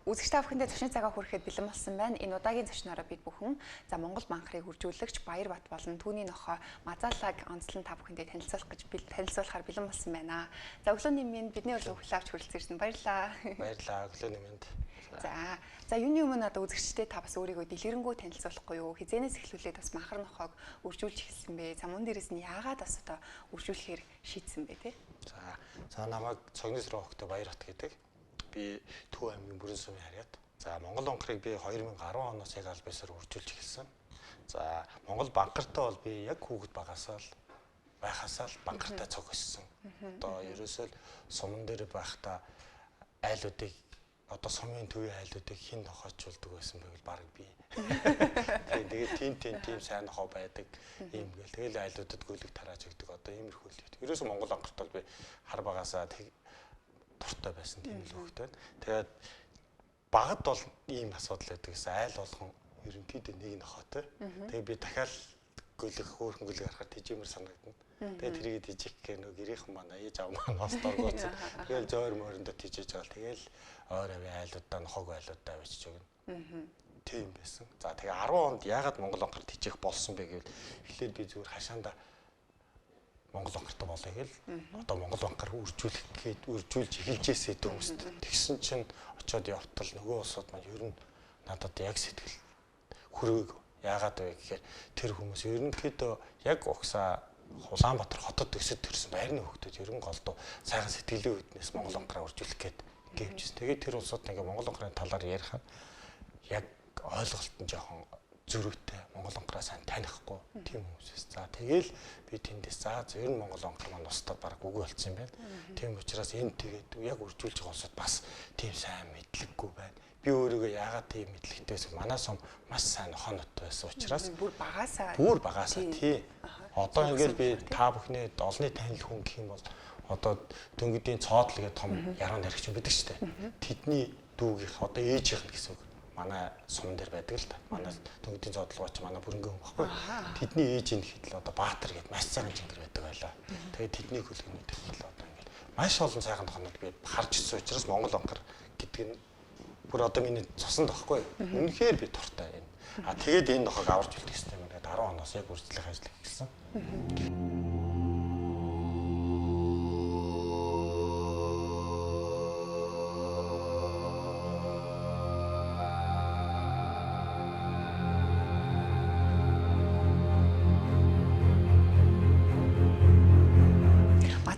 Үзэгч та бүхэндээ зочны цагаа хүрэхэд бэлэн болсон байна. Энэ удаагийн зочноороо бид бүхэн за Монгол банхрыг үржүүлэгч Баярбат болон түүний нохой Мазалаг онцлон та бүхэндээ танилцуулах гэж танилцуулахаар бэлэн болсон байна. За өглөөний минь бидний урилга хүлээн авч хүрэлцэн ирсэн. Баярлалаа. Баярлалаа. Өглөөний минь. За юуны өмнө одоо үзэгчдээ та бас өөрийгөө дэлгэрэнгүй танилцуулахгүй юу? Хизээнээс эхлүүлээд бас махар нохойг үржүүлж эхэлсэн бэ? За мөн дээрээс нь яагаад бас одоо үржүүлэхээр шийдсэн бэ те? За намайг Цогны сөрөг хогтой Баярбат гэдэг. Би Төв аймгийн Бүрэн сумын харьяат. За Монгол банкрыг би 2010 оноос яг аль биесээр үржүүлж эхэлсэн. За Монгол банкартай бол би яг хүүхэд багасаа л байхасаа л банкартай цог өссөн. Одоо ерөөсөө л суман дээр байхдаа айлуудыг одоо сумын төвийн айлуудыг хэн нохоочулдаг байсан бэ гэвэл баг би. Тэгээд тийм сайн нохоо байдаг юм гээл. Тэгэл айлуудад гөлөг тарааж өгдөг. Одоо иймэрхүү л. Ерөөсөө Монгол банкарт бол би хар багасаа дуртай байсан тийм л хүүхэд байна. Тэгээд багад бол ийм асуудал байдаг гэсэн айл болгон ерөнхийдөө нэг нохоотой. Тэгээд би дахиад гөлөг хөөрхөн гөлөг харахаар тижээмэр санагдана. Тэгээд тэрийг тижих гэх нөгөө гэрийнхэн маань ээж аав маань бас доргооцсон. Тэгэл зөөр мөрөндөө тижээж байгаа. Тэгэл ойр авийн айлуудаа нохоог айлуудаа авчиж өгнө. Тийм байсан. За тэгээ 10 онд яагаад Монгол банкар тижээх болсон бэ гэвэл эхлээд би зүгээр хашаандаа Монгол банкартай болъё гэл одоо Монгол банкар үржүүлэх гээд үржүүлж эхэлж ирсэн хүмүүст. Тэгсэн чинь очиод явтал нөгөө улсууд маань ер нь надад яг сэтгэл хүргээг. Яагаад вэ гэхээр тэр хүмүүс ерөнхийдөө яг угсаа Улаанбаатар хотод өсөд төрсэн байрны хүүхдүүд ерөн голдуу сайхан сэтгэлийн үүднээс Монгол банкараа үржүүлэх гээд гэвчсэн. Тэгээд тэр улсууд ингээ Монгол банкарын талаар ярих нь яг ойлголт нь жоохон зөрүүтэй Монгол банкараа сайн танихгүй тийм хүмүүсээс. За тэгэл би тэндээс за ер нь Монгол банкар маань устдаа баг үгүй болсон юм байна. Тийм учраас энэ тэгээд яг үржүүлж байгаа улсууд бас тийм сайн мэдлэггүй байна. Би өөрийгөө яагаад тийм мэдлэгтэй байсан? Манай сум маш сайн нохооноттой байсан учраас бүр багасаа. Бүр багасаа тий. Одоо ингээл би та бүхний олонний танил хүн гэх юм бол одоо дөнгөдийн цоодл гэдэг том яруу найрагч юм байдаг шүү дээ. Тэдний дүүгийнх одоо ээжийнх нь гэсэн үг. Манай сум дээр байдаг л да. Манай дөнгөдийн цоодлогооч манай бүрэнгийн хүн баггүй. Тэдний ээж нь гэхэд л одоо Баатар гэдэг маш сайхан чингэр байдаг байлаа. Тэгээд тэдний хөлгөнүүд гэхэд л одоо ингээл маш олон сайхан тохнод би харж ирсэн учраас Монгол банкар гэдэг нь бүр одоо миний цуснд баггүй. Үнэхээр би дуртай юм. А тэгээд энэ нохог аварч үлдэх хэрэгтэй юм гэдэг 10 оноос яг үржлэх ажил эхэлсэн.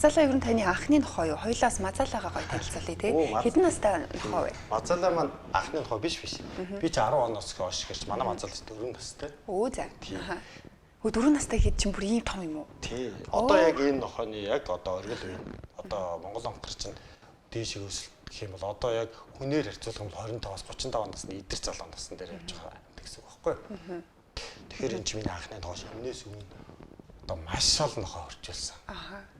Мазалаа ер нь таны анхны нохоо юу? Хоёлаас Мазалаагаа гоё танилцуулъя тий. Хэдэн настай нохоо вэ? Мазалаа маань анхны нохоо биш. Би ч 10 оноос хойш гэж манай Мазалаа 4 настай. Өө за. Хөө 4 настай хэд чинь бүр ийм том юм уу? Тий. Одоо яг энэ нохооны яг одоо оргил үе. Одоо Монгол банкар чинь дээшээ өсөлт гэх юм бол одоо яг хүнээр харьцуулах юм бол 25-аас 35 насны идэр залуу насн дээр явж байгаа гэсэн үг байхгүй юу? Тэгэхээр энэ чинь миний анхны нохоо өмнөөс өмнө одоо маш олон нохоо хөрчүүлсэн.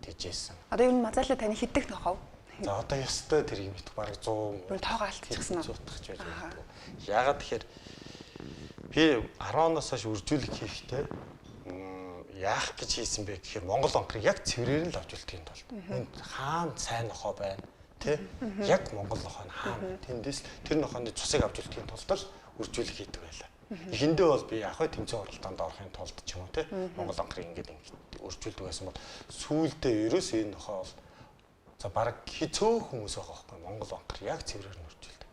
Тэжээсэн. Одоо ер нь Мазалаа таны хэддэх нохоо? За одоо ёстой тэр юм их бараг 100 бүр тоогоо алдчихсан уу? 100 гэж байж магадгүй. Яагаад тэгэхээр би 10 оноос хойш үржүүлэх хийхдээ яах гэж хийсэн бэ гэхээр Монгол банкрыг яг цэврээр нь л авч үлдэхийн тулд энд хаана сайн нохоо байна тэ? Яг Монгол нохоо нь хаана? Тэндээс тэр нохооны цусыг авч үлдэхийн тулд л үржүүлэх хийдэг байлаа. Эхэндээ бол би яг хөө тэмцээн уралдаанд орохын тулд ч юм уу те Монгол банкрыг ингээд үржүүлдэг байсан бол сүүлдээ ерөөс энэ нохоо бол за баг хэцүү хүмүүс байгаа байхгүй Монгол банкар яг цэврээр нь үржүүлдэг.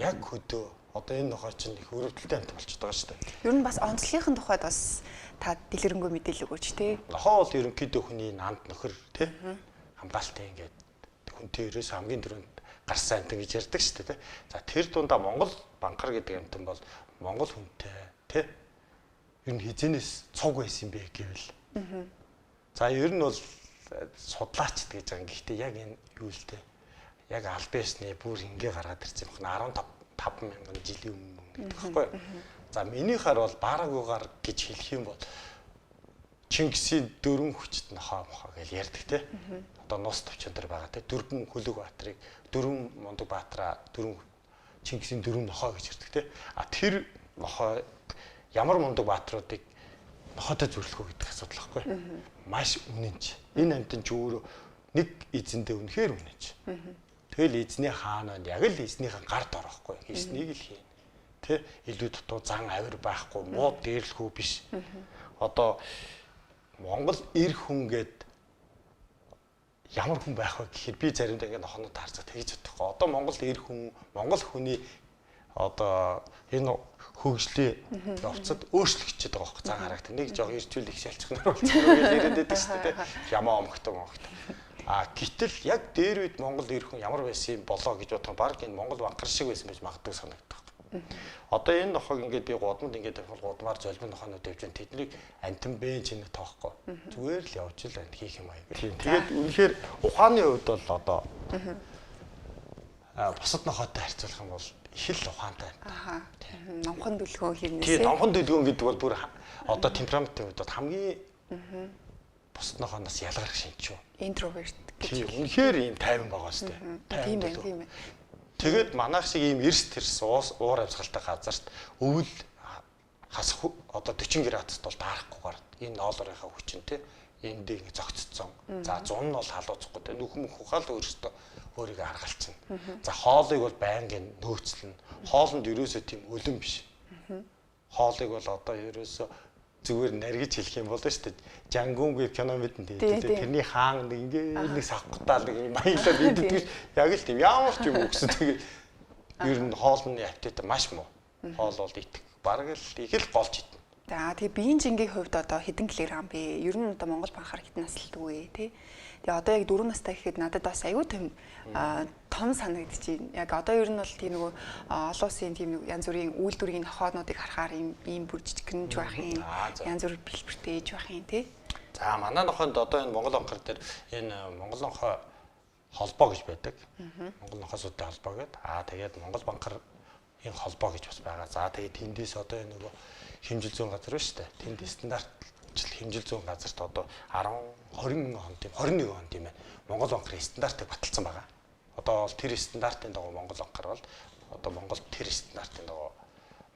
Яг хөдөө одоо энэ нохоо чинь их өрөвдөлтэй амт болчиход байгаа шүү дээ. Ер нь бас онцлогын тухайд бас та дэлгэрэнгүй мэдээлэл өгөөч те. Нохоо бол ерөнхийдөө хүний нанд нөхөр те хамгаалтай ингээд хүнтэй ерөөс хамгийн түрүүнд гарсан амтан гэж ярьдаг шүү дээ те. За тэр дундаа Монгол банкар гэдэг амтан бол Монгол хүнтэй тий ер нь хизэнээс цуг байсан юм бэ гэвэл. За ер нь бол судлаач гэж байгаа. Гэхдээ яг энэ юу л дээ. Яг аль биесны бүр ингээ гаргаад ирсэн юм байна. 15 мянган жилийн өмнө гэдэг байхгүй юу? За минийхаар бол бараагүйгаар гэж хэлэх юм бол Чингисийн дөрвөн хүчит нохоо мохоо гэж ярьдаг тий. Одоо нус төвчөн дээр байгаа тий. Дөрвөн хөлөг баатрыг дөрвөн мундаг баатраа дөрвөн Чингисийн дөрвөн нохоо гэж ярьдаг тий. А тэр нохоо ямар мундаг баатруудыг нохоотой зөвлөх үү гэдэг асуудал байхгүй. Маш үнэнч. Энэ амьтан ч өөрөө нэг эзэндээ үнэхээр үнэнч. Тэгэл эзний хаан байна. Яг л эзнийхэн гард орохгүй. Хийснийг л хийн. Тэ илүү дутуу зан авир байхгүй, муу дээрлэхүү биш. Одоо Монгол эр хүн гээд ямар хүн байх вэ гэхээр би заримдаа ингээд нохонод харцаа тэгж бодохгүй. Одоо Монгол эр хүн, Монгол хүний одоо энэ хөгжлийн явцад өөрчлөгдөж байгаа байхгүй зан харагт. Нэг жоо ирчүүл их шалчихнаар болсон гэж яриад байдаг шүү дээ. Ямаа омогтой омогтой. А гэтэл яг дээр үед Монгол эр хүн ямар байсан юм болоо гэж бодох баг энэ Монгол банкар шиг байсан байж магадгүй санагдах. Одоо энэ нохог ингээд би гудамд ингээд тавих бол гудмаар золбин нохонууд явж байна. Тэднийг амтан бэ чинь тоохгүй. Зүгээр л явж л байна хийх юм аа. Тэгээд үнэхээр ухааны хувьд бол одоо бусад нохойтой харьцуулах юм бол их л ухаантай. Аха. Номхон дүлгөөн хэрнээсээ. Тийм, номхон дүлгөөн гэдэг бол бүр одоо темпераментын хувьд бол хамгийн бусад нохоноос ялгарх шинж шүү. Интроверт гэж. Тийм, үнэхээр ийм тайван байгаа сте. Тийм байх, тийм ээ. Тэгээд манайх шиг ийм эрс тэрс уур амьсгалтай газарт өвөл хас одоо 40 градусд бол таарахгүйгээр энэ ноолорынхаа хүчин те энд ингэ зогцсон. За зун нь бол халууцахгүй те нүхэн мөх ухаал өөрөөсөө өөрийгөө харгалцна. За хоолыг бол байнгын нөөцлөнө. Хоолнд ерөөсөө тийм өлөн биш. Хоолыг бол одоо ерөөсөө зүгээр наргиж хэлэх юм бол шүү дээ. Жангунгүй кино мэдэн тийм. Тэрний хаан нэг ингээ нэг савхтаал нэг маялаад иддэг. Яг л тийм ямар ч юм өгсөн. Тэгээд ер нь хоолны аппетит маш муу. Хоол бол идэх. Бараг л их л голж идэнэ. За тэгээ биеийн жингийн хувьд одоо хэдэн килограмм бэ? Ер нь одоо Монгол банхаар хэдэн наслдаг вэ тий? Тэгээ одоо яг 4 настай гэхэд надад бас аюу том том санагдчихээн. Яг одоо ер нь бол тийм нөгөө олон улсын тийм нэг янз бүрийн үйлдвэрийн нохоонуудыг харахаар ийм ийм бүр жижигхэн ч байх юм. Янз бүр бэлбэртэй ч байх юм тий. За манай нохоонд одоо энэ Монгол анхар дээр энэ Монгол нохоо холбоо гэж байдаг. Монгол нохоо сүдтэй холбоо гэдэг. Аа тэгээд Монгол банкар энэ холбоо гэж бас байгаа. За тэгээд тэндээс одоо энэ нөгөө хэмжил зүүн газар байна шүү дээ. Тэнд стандартчил хэмжил зүүн газарт одоо 10 20 он тийм 21 он тийм ээ. Монгол банкны стандартыг баталсан байгаа. Одоо бол тэр стандартын дагуу Монгол банкар бол одоо Монгол тэр стандартын дагуу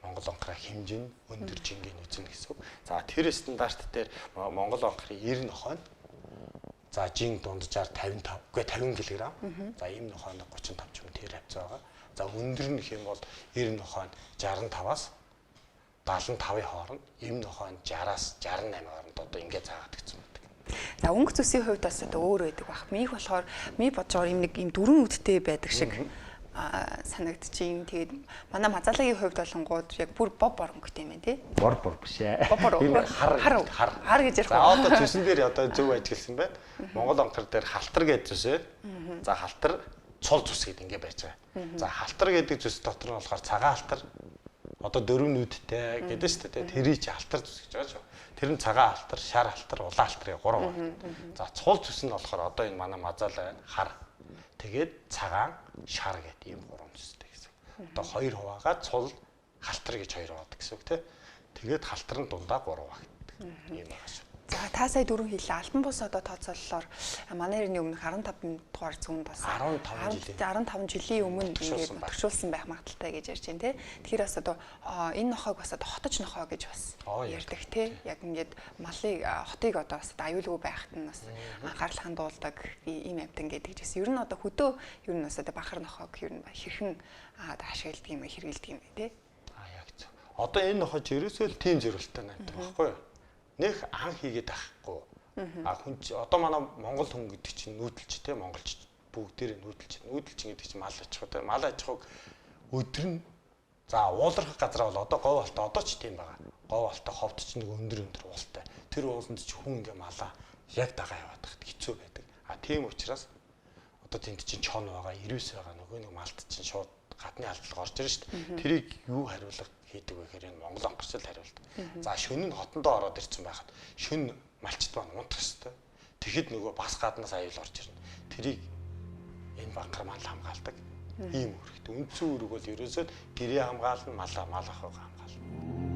Монгол банкраа хэмжин өндөр жингийн үзнэ гэсэн үг. За тэр стандарт дээр Монгол банкрын 90 нохойн за жин дунджаар 55 үгүй 50 кг. За ийм нохойн 35 ч юм тэр хавцаа байгаа. За өндөр нь гэх юм бол 90 нохойн 65-аас 75-ын хооронд, эм нохойн 60-аас 68 хооронд одоо ингэ заагаад гэсэн байдаг. За өнгө зүсийн хувьд бас одоо өөр байдаг бах. Минийх болохоор ми бодож байгаа юм нэг юм дөрвөн үдтэй байдаг шиг санагдчихээн. Тэгээд манай мазалагийн хувьд болонгууд яг бүр боб бор өнгөтэй юм байна тий. Бор бор биш ээ. Боб бор. Хар хар хар гэж ярих. За одоо зүсэн дээр одоо зөв ажигласан байна. Монгол анхар дээр халтар гэж зүс байна. За халтар цул зүс гэдэг ингэ байж байгаа. За халтар гэдэг зүс дотор нь болохоор цагаан халтар одоо дөрвөн нүдтэй гэдэг шүү дээ. Тэрийг чи алтар зүс гэж байгаа шүү. Тэр нь цагаан алтар, шар алтар, улаан алтар гэх гурван байна. За цул зүс нь болохоор одоо энэ манай мазаалаа байна. Хар. Тэгээд цагаан, шар гэдэг ийм гурван зүстэй гэсэн. Одоо хоёр хуваагаа цул, халтар гэж хоёр хуваадаг гэсэн үг тий. Тэгээд халтар нь дундаа гурван хуваагддаг. Ийм байгаа шүү. За та сая дөрөв хэллээ. Альбан бус одоо тооцооллоор манай эртний өмнөх 15 дугаар зуунд бас 15 жилийн өмнө ингээд төгшүүлсэн байх магадaltaй гэж ярьж байна тий. Тэгэхээр бас одоо энэ нохойг бас одоо хотож нохой гэж бас ярьдаг тий. Яг ингээд малыг хотыг одоо бас аюулгүй байхад нь бас анхаарал хандуулдаг ийм амьтан гэдэг ч гэсэн. Ер нь одоо хөдөө ер нь бас одоо бахар нохойг ер нь хэрхэн ашигладаг юм бэ, хэрэгэлдэг юм бэ тий. А яг зөв. Одоо энэ нохой ч ерөөсөө л тийм зорилттой амьтан байхгүй юу? Нэх ан хийгээд байхгүй. А хүн чи одоо манай Монгол хүн гэдэг чинь нүүдэлч те монголч бүгдээрээ нүүдэлч. Нүүдэлч гэдэг чинь мал аж ахуй те. Мал аж ахуйг өдөр нь за уулархах газараа бол одоо говь алтай одоо ч тийм байгаа. Говь алтай ховд чинь нэг өндөр өндөр уултай. Тэр ууланд чи хүн ингээ малаа яг дагаа яваад тахад хэцүү байдаг. А тийм учраас одоо тэнд чинь чон байгаа, ирвэс байгаа нөгөө нэг малт чинь шууд гадны алдлага орж ирнэ шүү дээ. Тэрийг юу хариулга хийдэг вэ гэхээр энэ Монгол ангарчл хариулдаг. За шөнө нь хотондоо ороод ирсэн байхад шөнө малчд маань унтах ёстой. Тэгэхэд нөгөө бас гаднаас аюул орж ирнэ. Тэрийг энэ банкар маань л хамгаалдаг. Ийм үүрэгтэй. Үндсэн үүрэг бол ерөөсөө гэрээ хамгаална, мал ахуйг хамгаална.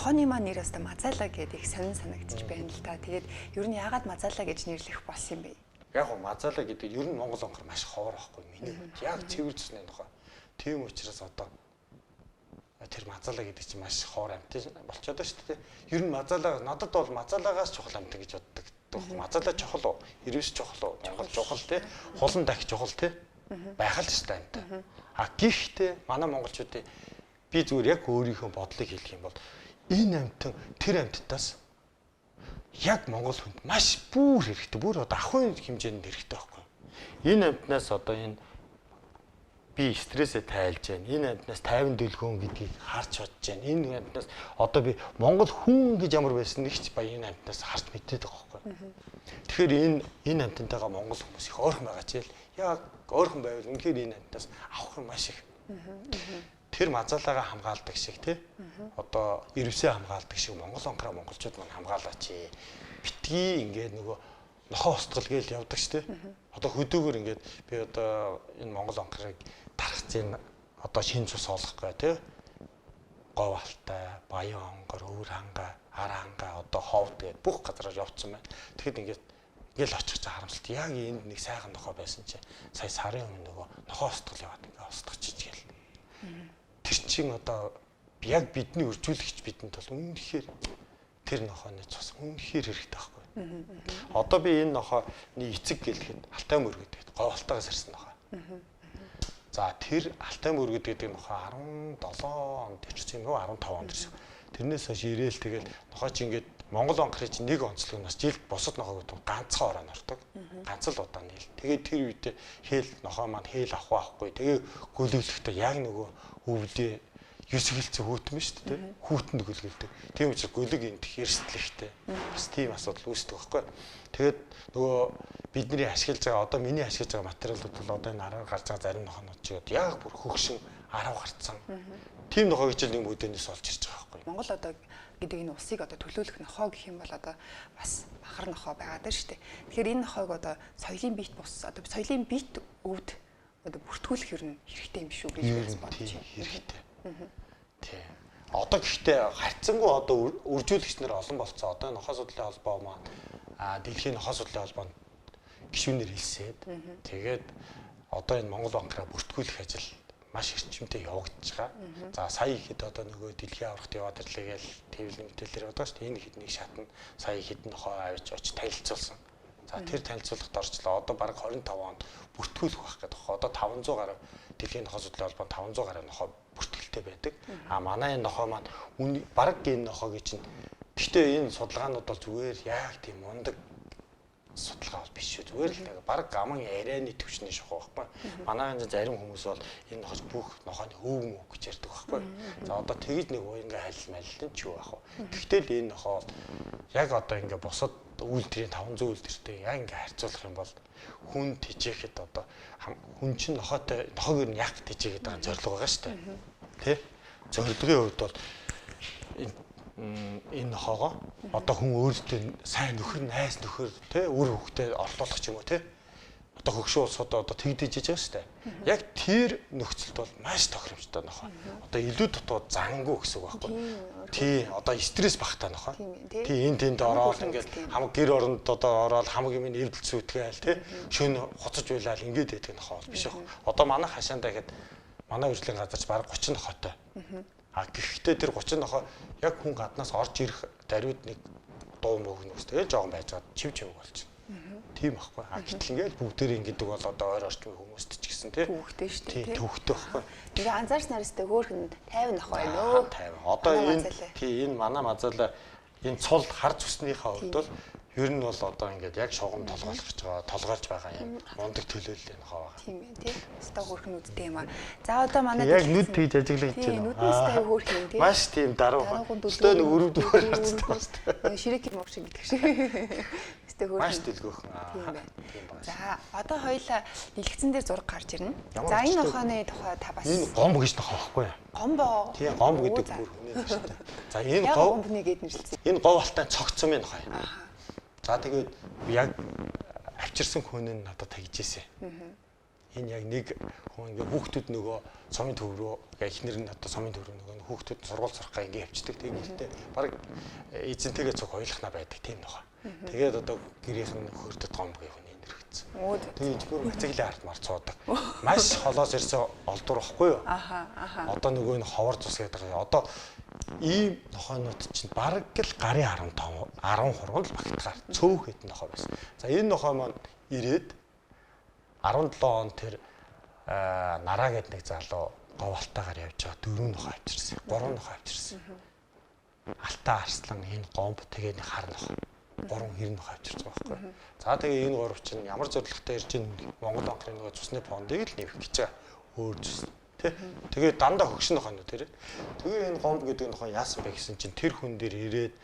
Нохойны маань нэр бас Мазала гэдэг их сонин санагдчих байна л да. Тэгээд ер нь яагаад Мазала гэж нэрлэх болсон юм бэ? Яг гоо мазаалаа гэдэг ер нь Монгол онгор маш ховор байхгүй миний хувьд. Яг цэвэр зүсний нохой. Тийм учраас одоо тэр мазаалаа гэдэг чинь маш ховор амьтан болчиход байна шүү дээ. Ер нь мазаалаа надад бол мазаалагаас чухал амьтан гэж боддог. Мазаалаа чухал уу? Ирвэс чухал уу? Монгол чухал тий. Хулан дахь чухал тий. Байх л ёстой амьтан. А гэхдээ манай монголчуудын би зүгээр яг өөрийнхөө бодлыг хэлэх юм бол энэ амьтан тэр амьтдаас яг монгол хүнд маш бүр хэрэгтэй. Бүр одоо ахуйн хэмжээнд хэрэгтэй байхгүй. Энэ амьтнаас одоо энэ би стрессээ тайлж байна. Энэ амьтнаас 50 дэлгөөн гэдгийг харж чадж байна. Энэ амьтнаас одоо би монгол хүн гэж ямар байсан нэг ч ба энэ амьтнаас харж мэдээд байгаа байхгүй. Тэгэхээр энэ амьтантайгаа монгол хүмүүс их ойрхон байгаа ч л яг ойрхон байвал үнэхээр энэ амьтнаас авах юм маш их. Тэр мазаалаагаа хамгаалдаг шиг тий. Одоо ирвсээ хамгаалдаг шиг монгол анхаараа монголчууд маань хамгаалаач. Битгий ингээд нөгөө нохоо устгал гээл явдаг ш тий. Одоо хөдөөгөр ингээд би одоо энэ монгол анхаарыг тархацын одоо шин цус олохгүй тий. Говь алтай, Баян онгор, Өвөр ханга, Ар ханга одоо ховд гээд бүх газараар явцсан байна. Тэгэхэд ингээд ингээл очих чинь харамсалт. Яг энд нэг сайхан нохоо байсан чинь сая сарын өмнө нөгөө нохоо устгал яваад ингээ устгах гээл. Тэр чинь одоо яг бидний өржүүлэгч бидэнд бол үнэхээр тэр нохооны цус үнэхээр хэрэгтэй байхгүй. Одоо би энэ нохооны эцэг гэлэхэд алтай мөр гэдэг говь алтайгаас ирсэн нохоо. За тэр алтай мөр гэдэг нохоо 17 онд ирсэн юм уу 15 онд ирсэн. Тэрнээс хойш ирээл тэгэл нохоо чи ингээд Монгол анхрын чинь нэг онцлог нь бас жилд бусад нохоо гэдэг ганцхан ороо ордог. Ганц л удаа нийл. Тэгээд тэр үедээ хээл нохоо маань хээл авах авахгүй. Тэгээ гөлөглөхдөө яг нөгөө өвлөө юсгэлцэн хүүтэн шүү дээ. Хүүтэнд гөлгөлдөг. Тийм учраас гөлөг энд эрсдлэхтэй. Бас тийм асуудал үүсдэг байхгүй. Тэгээд нөгөө бидний ашиглаж байгаа одоо миний ашиглаж байгаа материалууд бол одоо энэ араар гарч байгаа зарим нохоонууд чи яг бүр хөгшин 10 гарцсан. Тийм нохоо гэж нэг мөдөнөөс олж ирж байгаа байхгүй. Монгол одоо гэдэг энэ улсыг одоо төлөөлөх нохоо гэх юм бол одоо бас махар нохоо байгаа даа шүү дээ. Тэгэхээр энэ нохоог одоо соёлын биет бус одоо соёлын биет өвд одоо бүртгүүлэх юм хэрэгтэй юм шүү гэж би бодож байна. Хэрэгтэй. Тийм. Одоо гэхдээ харьцангуй одоо үржүүлэгч нар олон болцсон. Одоо нохоо судлалын холбоо маань дэлхийн нохоо судлалын холбоонд гишүүнээр хэлсээд тэгээд одоо энэ Монгол банкраа бүртгүүлэх ажил маш эрчимтэй явагдаж байгаа. За сая ихэд одоо нөгөө дэлхийн аврагт яваад ирлээ гээл твлийн мэдээлэлээр яваад байгаа шүү дээ. Энэ хэд нэг шатна сая хэд нохоо авч очиж танилцуулсан. За тэр танилцуулгад орчлоо. Одоо бараг 25 онд бүртгүүлэх байх гэдэг. Одоо 500 гаруй дэлхийн нохоо судлалын холбоонд 500 гаруй нохоо бүртгэлтэй байдаг. А манай энэ нохоо маань бараг энэ нохоогийн чинь гэхдээ энэ судалгаанууд бол зүгээр яг тийм мундаг судалгаа бол биш шүү. Зүгээр л баг гаман ярианы төвчний шухуу байхгүй. Манай зарим хүмүүс бол энэ нохож бүх нохооны өвг мөг гэж ярьдаг байхгүй. За одоо тэгж нэг уянга халил маллин ч юу ах вэ. Тэгтэл л энэ нохоо бол яг одоо ингээ бусад үйлдвэрийн 500 үйлдвэртэй яг ингээ харьцуулах юм бол хүн тэжээхэд одоо хүн чинь нохоотой нохоог ер нь яг тэжээгээд байгаа зорилго байгаа шүү дээ. Тэ? Зорилгын хувьд бол энэ нохоогоо одоо хүн өөртөө сайн нөхөр, найз нөхөр тэ үр хөвгтэй орлуулах ч юм уу тэ одоо хөгшин улсууд одоо тэгдэж байгаа шүү дээ. Яг тэр нөхцөлд бол маш тохиромжтой нохоо. Одоо илүү дутуу зангүй гэсэн үг байхгүй. Тий, одоо стресс багтаа нохоо. Тий, энэ тэнд ороод ингээд хамаг гэр оронд одоо ороод хамаг юм эвдэл зүтгээл тий шөнө хуцаж уйлал ингээд байдаг нохоо бол биш байх. Одоо манай хашаандаа ихэд манай үйлчлэгийн газарч бараг 30 нохоотой. А гэхдээ тэр 30 нохоо яг хүн гаднаас орж ирэх даруйд нэг дуу мөг нүс тэгэл жоохон байж байгаа чив чивг болчихно. Тийм байхгүй. А гэтэл ингээл бүгдээрээ ингэдэг бол одоо ойр орчмын хүмүүст ч гэсэн тий. Төвхтэй шүү дээ. Тий, төвхтэй байхгүй. Тэгээ анзаарснаар өстэй хөөхөн 50 нохоо байна өө. 50. Одоо энэ тий энэ манай мазаалаа энэ цул хар цуснийхаа хувьд бол ер нь бол одоо ингээд яг шугам толгойлох гэж байгаа, толгойлж байгаа юм мундаг төлөөлөл нохоо байгаа. Тийм ээ тий. Өстой хөөрхөн үдтэй юм аа. За одоо манай яг нүд тэгж ажиглаж байна. Нүд нь өстой хөөрхөн юм тий. Маш тийм даруй. Өстой нэг өрөвдөхөр харцдаг байна. Ширек юм шиг гэдэг шиг. Өстой хөөрхөн. Маш дэлгөөхөн. Тийм байна. За одоо хоёлаа дэлгэцэн дээр зураг гарч ирнэ. За энэ нохооны тухай та бас энэ гомб гэж нохоо байхгүй юу? Гомбо. Тийм гомб гэдэг бүр хүний нэртэй. За энэ гомб гээд нэрлэсэн. Энэ говь алтай цогцсон юм нохоо. За тэгээд яг авчирсан хүн нь надад тагжээсэ. Энэ яг нэг хүн ингээ хүүхдүүд нөгөө сумын төв рүү эхнэр нь одоо сумын төв рүү нөгөө хүүхдүүд сургууль сурах га ингээ явчихдаг. Тэгээд гэртээ баг эзэнтэйгээ цуг хоёулахна байдаг тийм нөхөө. Тэгээд одоо гэрийнх нь хөрдөд гомб гэх хүний нэрэгдсэн. алдагдсан. Тэгээ энэ бүр мацаглын ард мар цуудаг. Маш холоос ирсэн олдвор واخгүй юу? Аха аха. Одоо нөгөө энэ ховор цус гэдэг байгаа. Одоо ийм нохойнууд чинь бараг л гарын 15 13 л багтгаар цөөх хэдэн нохой байсан. За энэ нохой маань ирээд 17 он тэр Нараа гэдэг нэг залуу говьалтаагаар явж байгаа 4 нохой авчирсан. 3 нохой авчирсан. Алтан арслан, энэ гомб, тэгээ нэг хар нохой. 3 90 нохой авчирч байгаа байхгүй. За тэгээ энэ гурав чинь ямар зорилготой ирж ийн Монгол банкны нөгөө цусны фондыг л нэмэх гэж байгаа. Өөр зүс. Тэ. Тэгээ дандаа хөгшин нохойнууд тэр. Тэгээ энэ гомб гэдэг нохой яасан бэ гэсэн чинь тэр хүн дээр ирээд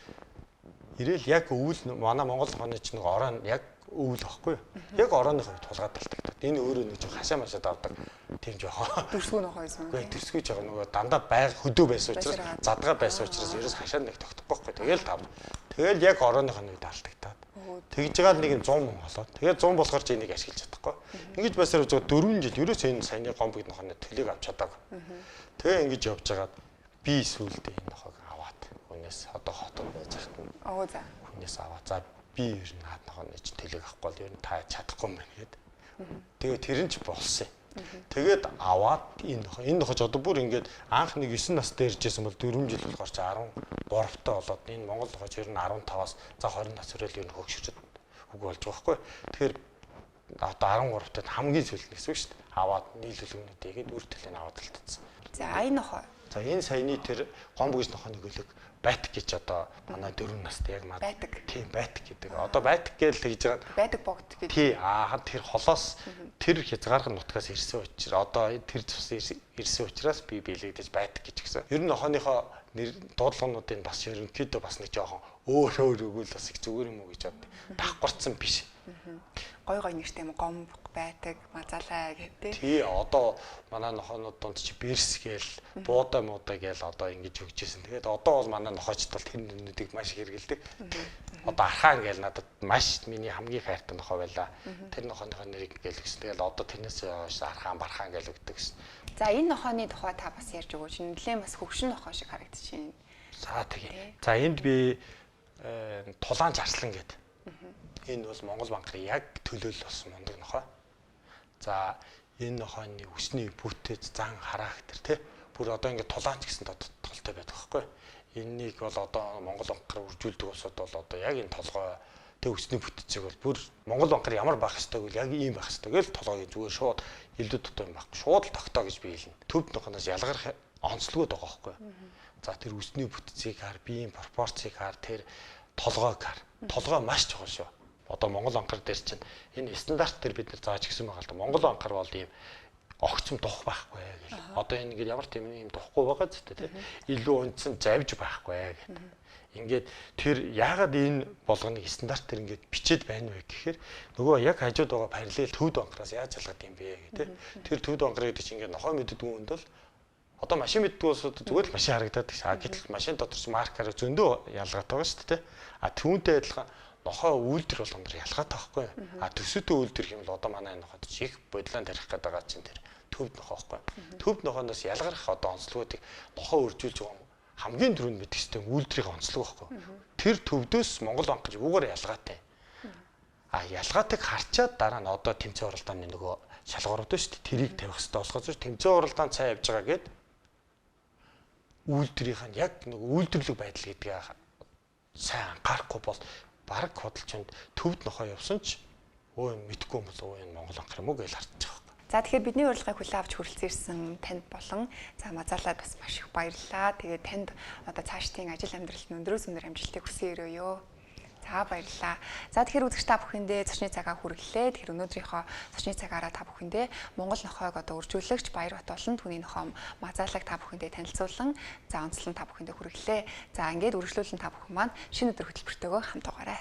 ирээл яг өвөл манай Монгол нохойны чинь нөгөө орой яг өвөл байхгүй юу? Яг оройны хувьд тулгаад талтагдаад. Энэ өөрөө нэг жоо хашаа машаа давдаг тийм жоохон Дүрсгүү нохой байсан. Үгүй төрсгүйж байгаа нөгөө дандаа байг хөдөө байсан учраас задгаа байсан учраас ерөөс хашаа нэг тогтохгүй байхгүй. Тэгэл тав. Тэгэл яг оройных нь үед алдагтаад. Тэгж байгаа л нэг юм 100 мөн болоод. Тэгээд 100 болохоор чи энийг ашиглаж чадахгүй. Ингэж байсаар явж байгаа 4 жил ерөөс энэ саяны гомб гэдэг нохойны төлийг авч чадаагүй. Тэгээ ингэж явж байгаад би сүулдэ энэ нохойг аваад хүнээс одоо хотод байж хат нь Оо за. хүнээс аваад за би ер нь наад нохойны чи төлийг авахгүй бол ер нь та чадахгүй юм байна гэд. Тэгээ тэр нь ч болсон юм. Тэгээд аваад энэ нохой энэ нохож одоо бүр ингээд анх нэг 9 настай иржсэн бол 4 жил болохоор чи 13 таа болоод энэ Монгол нохож ер нь 15-аас за 20 нас хүрэл ер нь хөгшөрчөд үг болж байгаа байхгүй. Тэгэхээр одоо 13 таад хамгийн сүүлд нь гэсэн үг шүү дээ. Аваад нийлүүлгнүүд игээд үр төлийг аваад алдсан. За энэ нохой. За энэ саяны тэр гомб гэж нохойны гөлөг байтг гэж одоо манай 4 настай яг мад. Байдаг. Тийм байтг гэдэг. Одоо байтг гэж тэгж байгаа. Байдаг богд гэж. Тий аа тэр холоос тэр хязгаарх нутгаас ирсэн учраас одоо тэр цус ирсэн учраас би биелэгдэж байтг гэж гисэн. Ер нь нохойныхоо нэр дуудлагуудыг бас ерөнхийдөө бас нэг жоохон өөр өөр өгвөл бас их зүгээр юм уу гэж бод. Давхарцсан биш. Гой гой нэртэй юм гомб байдаг, мазалай гэдэг. Тий одоо манай нохойнууд дунд чи бэрс гээл, буудай муудай гээл одоо ингэж өгчээсэн. Тэгээд одоо бол манай нохойчд бол тэр нэрнүүдийг маш их хэрэгэлдэг. Одоо архаан гээл надад маш миний хамгийн хайртай нохой байлаа. Тэр нохойныхоо нэрийг гээл өгсөн. Тэгэл одоо тэрнээс хойш архаан бархаан гээл өгдөг гэсэн. За энэ нохойны тухай та бас ярьж өгөөч. Нэлээд бас хөгшин нохой шиг харагдчихээн. За тэгээ. За энд би Тулаан Арслан гэдэг. Энэ бол Монгол банкны яг төлөөлөл болсон мундаг нохой. За энэ нохойны үсний бүтээц зан характер тий бүр одоо ингээд тулаанч гэсэн толтой байдаг байхгүй. Эннийг бол одоо Монгол банкаар үржүүлдэг улсууд бол одоо яг энэ толгой тэг үсний бүтцийг бол бүр Монгол банкар ямар байх ёстой гэвэл яг ийм байх ёстой гэж толгойг зүгээр шууд илүү дутуу юм байхгүй. Шууд л тогтоо гэж би хэлнэ. Төв нохоноос ялгарх онцлогуд байгаа байхгүй. За тэр үсний бүтцийг хар, биеийн пропорцийг хар, тэр толгойг хар. Толгой маш чухал шүү. Одоо Монгол анхар дээр чинь энэ стандарт дээр бид нар зааж гисэн байгаа л да. Монгол анхар бол ийм огцом дух байхгүй гэл. Одоо энэ ингээд ямар тийм юм духгүй байгаа ч гэдэг тийм. Илүү үндсэн завж байхгүй гэдэг. Ингээд тэр яагаад энэ болгоныг стандарт дээр ингээд бичээд байна вэ гэхээр нөгөө яг хажууд байгаа параллел төвд банкраас яаж ялгаад юм бэ гэх тийм. Тэр төвд банкар гэдэг чинь ингээд нохой мэддэггүй хүнд бол одоо машин мэддэггүй улсууд зүгээр л машин харагдаад гэсэн. А гэтэл машин дотор ч маркаар зөндөө ялгаатай байгаа шүү дээ. А түүнтэй адилхан нохой үйлдвэр болгон дэр ялгаатай байхгүй. А төсөөтэй үйлдвэр юм бол одоо манай нохойд чи их бодлон тарих гэдэг байгаа чинь тэр төвд нохой байхгүй. Төвд нохоноос ялгарх одоо онцлогуудыг нохой үржүүлж байгаа юм хамгийн түрүүнд мэдэх ёстой үйлдвэрийн онцлог байхгүй. Тэр төвдөөс Монгол банк гэж юугаар ялгаатай. А ялгаатайг харчаад дараа нь одоо тэмцээн уралдааны нөгөө шалгуурууд шүү дээ. Тэрийг тавих ёстой болохоос тэмцээн уралдаанд сайн явж байгаа гэд үйлдвэрийнх нь яг нөгөө үйлдвэрлэг байдал гэдгийг сайн анхаарахгүй бол бараг худалчинд төвд нохоо явсан ч өө юм мэдгүй юм бол өө энэ Монгол анх юм уу гэж харчих байгаа. За тэгэхээр бидний урилгыг хүлээн авч хүрэлцэн ирсэн танд болон за мазаалаад бас маш их баярлалаа. Тэгээд танд одоо цаашдын ажил амьдралд өндрөөс өндөр амжилтыг хүсэн өрөөё. За баярлалаа. За тэгэхээр үзэгч та бүхэндээ зочны цагаа хүргэлээ. Тэгэхээр өнөөдрийнхөө зочны цагаараа та бүхэндээ Монгол нохойг одоо үржүүлэгч Баярбат болон түүний нохой Мазаалаг та бүхэндээ танилцуулан за онцлон та бүхэндээ хүргэлээ. За ингээд үргэлжлүүлэн та бүхэн маань шинэ өдөр хөтөлбөртөөгөө хамт байгаарай.